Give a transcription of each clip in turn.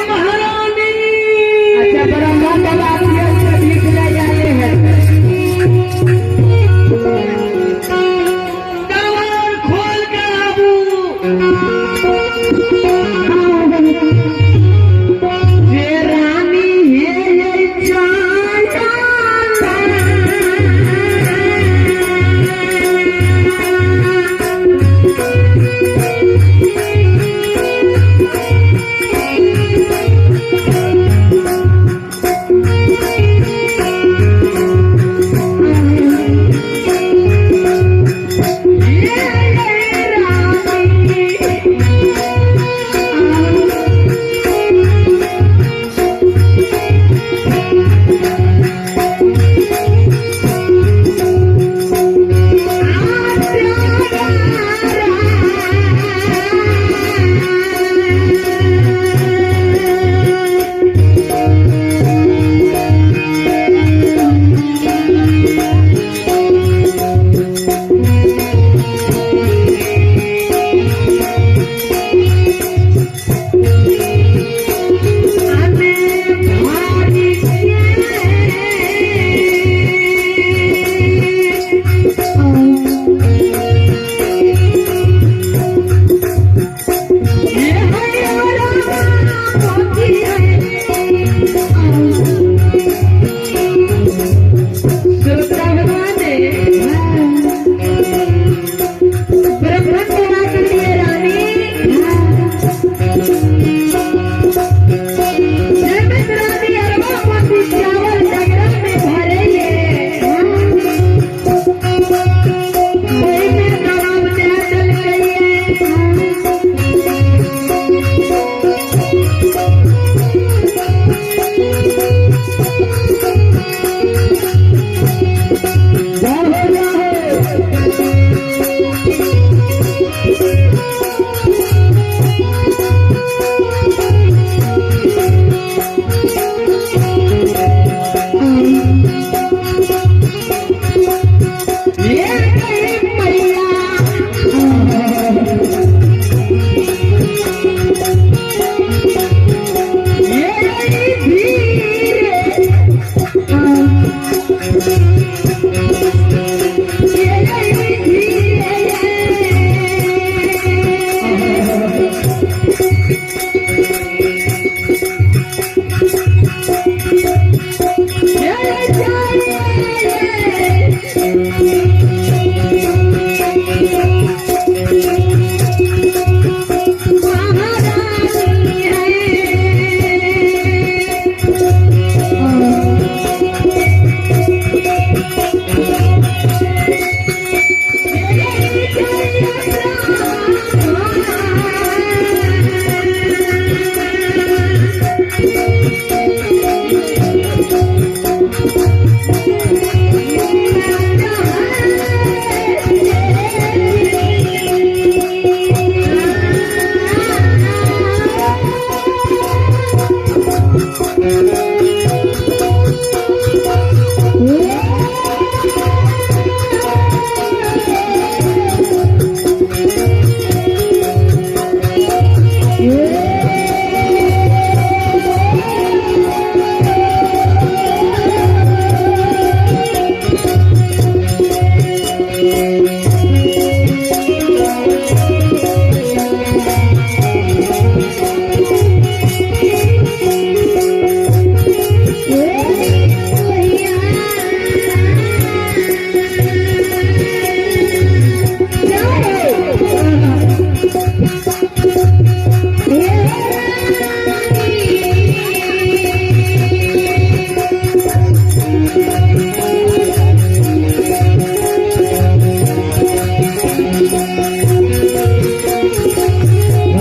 महारानी। अच्छा, ब्रह्मा बाबा से भीख ले आए हैं। दरबार खोल के आबू। जे रानी हे ये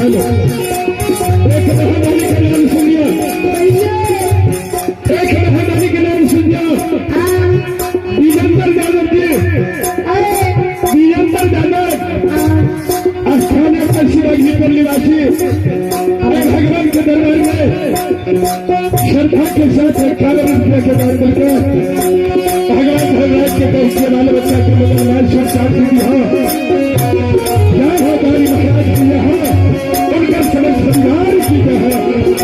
हेलो, एक महारानी के नाम सुनिए, एक महारानी के नाम सुनिए, विजेंद्र यादव जी, विजेंद्र यादव, स्थानीय पश्चिम निवासी, अरे भगवान के दरबार में श्रद्धा के साथ 51 रुपये के दान मिलकर भगवान धर्मराज के के बाल बच्चा के मंगलमय शांति की हो। जय हो दानी महाराज की, जय हो, उनका समस्त परिवार की जय हो।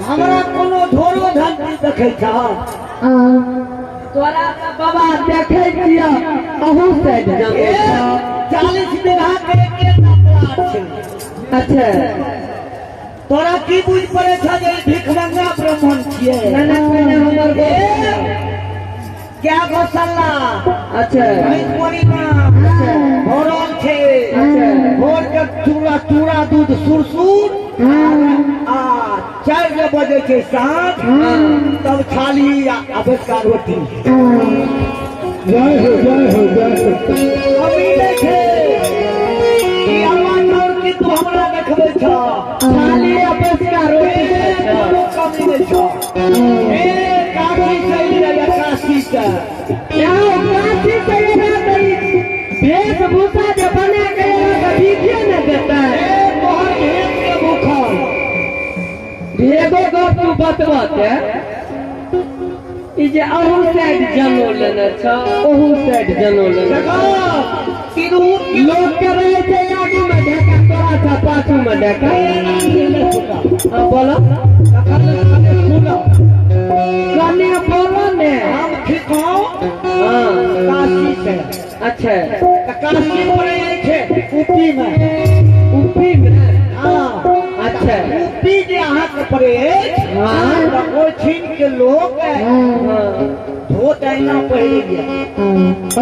हमरा कोनो धोरो धन नहीं देखै छह। तोरा तऽ बाबा देखै छियै अहू साइड जबै 40 बीघा के एकेटा प्लाट छै। अच्छा तोरा की बुझ पड़ै छह जे ई भिखमंगा ब्राह्मण छियै? ना ना पहिने हमर क्या गोसल्ला अच्छा भैंस मोरीमा भोरल छै। अच्छा। भोर के चूड़ा चूड़ा दूध सुरसुर आ 4 जे बजे छै साँझ तब छाली आ बेसका रोटी। जय हो जय हो जय हो। कमी नहि छै ई अरवा चाउर की तू हमरा देखबै छह? छाली आ बेसका रोटी ए, कोनो कमी नहि छह। ए काशी से एलै काशी से। यहाँ काशी से एना तऽ ई वेशभूषा जे बना के एना तऽ भीखे ने देतै। ए तोहर भेष के भूखल। एगो गप तू बतबऽ ते ई जे अहू साइड जनो लेने छौ ओहू साइड जनो लेने देखो छौ। तिरहुत के लोक के रहै छै आगू मे ढेका तोरा छौ पाछू मे ढेका। हाँ बोलो कने बोलो ने। हम थिकहुँ हाँ काशी से। अच्छा तऽ काशी पड़ै छै यूपी में। यूपी में हाँ अच्छा यूपी जे अहाँके पड़ै अछि हाँ। तऽ ओहिठिन के लोक हाँ धोत ऐना पहिरैया।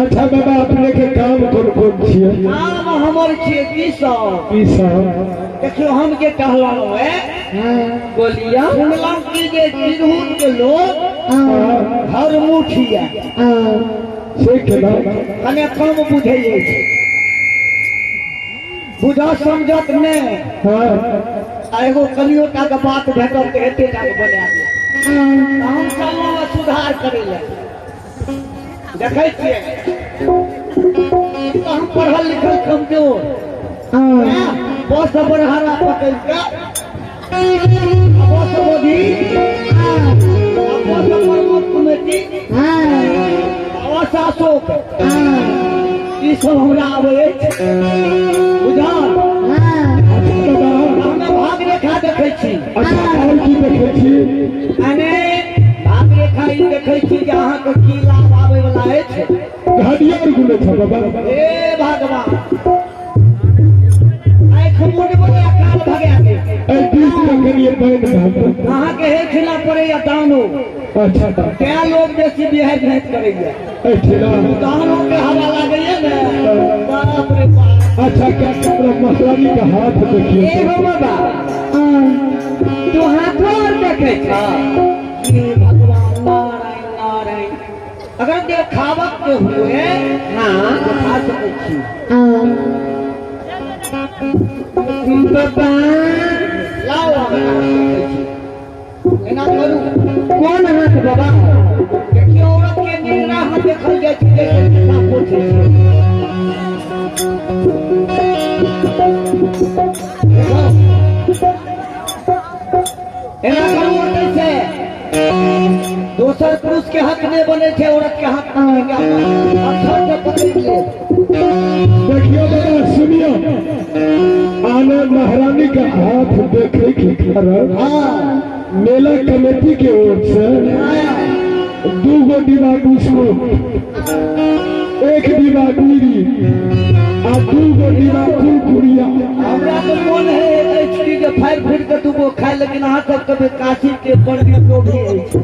अच्छा बाबा अपने के काम कोन कोन छियै? काम हमर छियै की सब? की सब? देखियौ हम जे टहलहुँ हे बोलिया सुनलहुँ कि जे तिरहुत के लोक हर मुठिया से केना? कने कम बुझै अछि, बुझऽ समझत नहि। हाँ आ एगो कनियो टा के बात भेटल तऽ एते टा के बना देत। तऽ हम चललहुँ सुधार करै लए। देखै छियै तऽ हम पढ़ल लिखल कमजोर बस बरहरा पकड़ि कऽ बस मोदी बस प्रमोद कमेटी बस अशोक ई सब हमरा आबै अछि। बुझल? अच्छा बाबा हमे भाग रेखा देखै छी। अच्छा और की देखै छी? अने भाग रेखा ई देखै छी जे अहाँके की लाभ आबै वला अछि। घड़ियाल गुने छ बाबा। हे भगवान आँखि मुनबै आ कान भगा दे। ए 20 का करिए बैंक धाम। अहाँके हे खिला पड़ैया दानो। अच्छा क्या लोग बेसी बिहार भेंट करैया। ए ठेला दानो के हवा लागैया ने, बाप रे बाप। अच्छा क्या हमरा महारानी का हाथ देखिए। ए हो बाबा, तू हाथो और देखे छ? हे भगवान नारायण नारायण। अगर देखावक के हुए हाँ देखा सकै छी। बाबा लाओ अहाँ देखै छी। एना करू। कोन हाथ बाबा? देखियौ औरत के निर्णय हाथ देखल जाइ छै जैसे दिशा पोछै छै। एना करू ओतै से दोसर पुरुष के हक नहीं बने छै, औरत के हक नहीं बने छै। अक्षर से पकड़ ले। देखियो बाबा सुनियो, आना महारानी का हाथ देखे के कारण हाँ मेला कमेटी के ओर से 2 गो डिब्बा बिस्कुट, 1 डिब्बा बीड़ी आ 2 गो डिब्बा कुरकुरिया। हमरा तो मन है अछि कि जे फाड़ि फूटि के 2 गो खाय, लेकिन अहाँ सब कभी काशी के पंडित लोग ही अछि।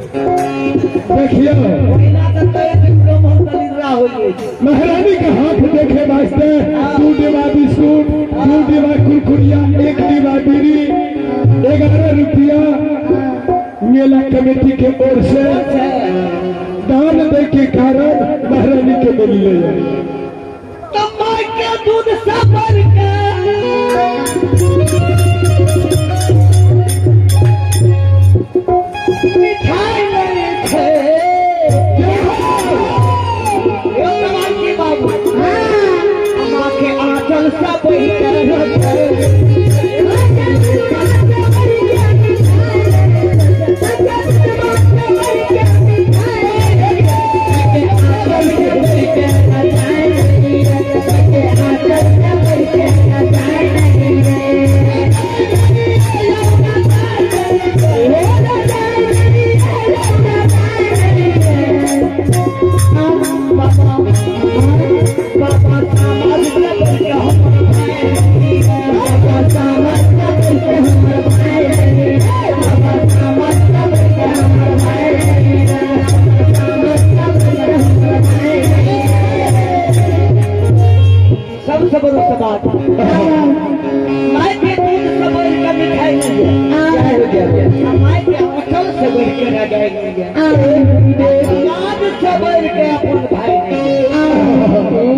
देखियो ओहिना तऽ तय ब्राह्मण दलिद्रा होइ अछि। महारानी का हाथ देखे वास्ते 2 डिब्बा बिस्कुट, 2 डिब्बा कुरकुरिया, 1 डिब्बा बीड़ी, 11 रुपया मेला कमेटी के ओर से दान दे के कारण महारानी के मिल ले। तो माय के दूध सबर के मिठाई नहीं थे। यो की बाबू माँ के आंचल सब सबसे बड़ो सवाल माय के दूध से बढ़ के मिठाई नहीं है, माय के अचल से बढ़ के रजाई नहीं है, याद से बढ़ के अपन भाई नहीं है।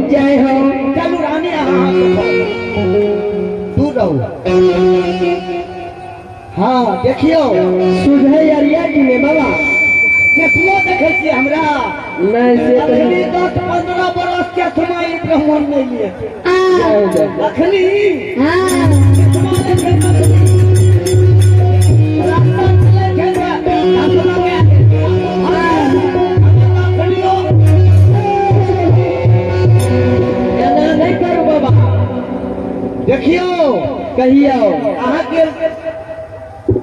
जय हो। चलू रानी अहाँ दूर रहू। हाँ देखियो सुझे अरिया की ने बाबा चश्मो देखे छियै हमरा। नहीं से अखनी 10-15 बरस चश्मा ई ब्राह्मण नहीं लिए। अखनी चश्मा देखे रास्ता चलै छै चश्मा के अखनियो एना नहीं करू बाबा। देखियो कहियो अहाँके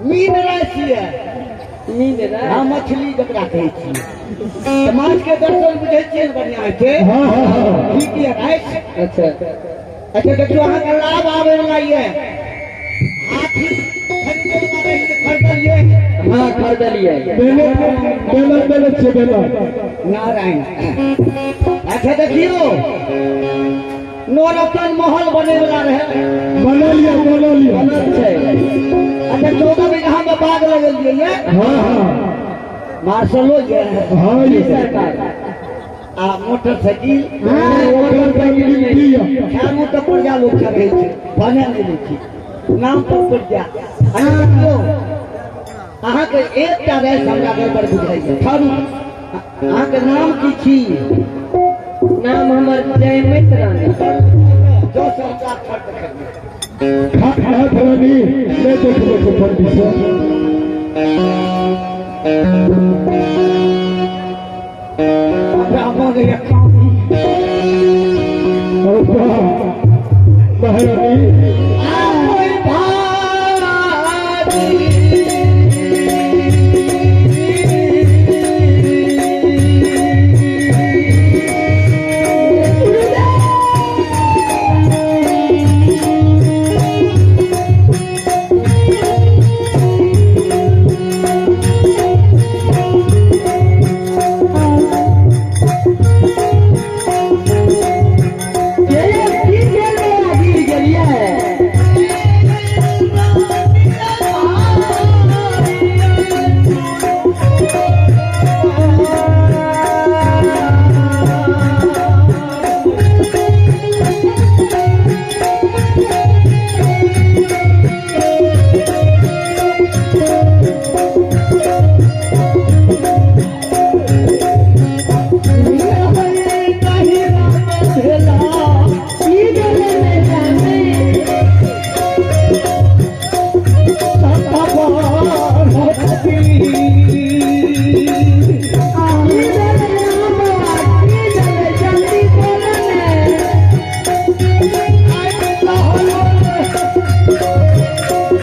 मीन राशि है। मीन राशि? हाँ मछली जकरा कहै छियै। तऽ माछ के दर्शन बुझै छियै ने, बढ़िआँ होइ छै। हाँ हाँ हाँ ठीक यऽ राइट। अच्छा अच्छा देखियौ अहाँके लाभ आबै वला यऽ। हाथी खरीदै वला रहै तऽ खरीदलियै? हाँ खरीदलियै। बेला बेला बेला छियै बेला। नारायण। अच्छा देखियौ नवरत्न महल बने वाला रहे। बना लिया बना लिया। बनल छै। अच्छा 14 बीघा में बाग लगेलियै ये? हाँ हाँ। मार्शलो ये? हाँ ये। सरकार आ मोटरसाइकिल? हाँ मोटरसाइकिल दिया। खैर ओ तऽ पुर्जा लोग चढ़ै छै, बने नहि लै छै नाम पर पुर्जा। अच्छा देखियौ अहाँके एकटा राशि हमरा गड़बड़ बुझाइए। ठहरू अहाँके नाम की छी? नाम हमर जयमित रानी। जो सरकार खर्च करिए। हाथ रानी नहीं देखबे के पंडित साहब। हमरा मन ये काम। और वाह महारानी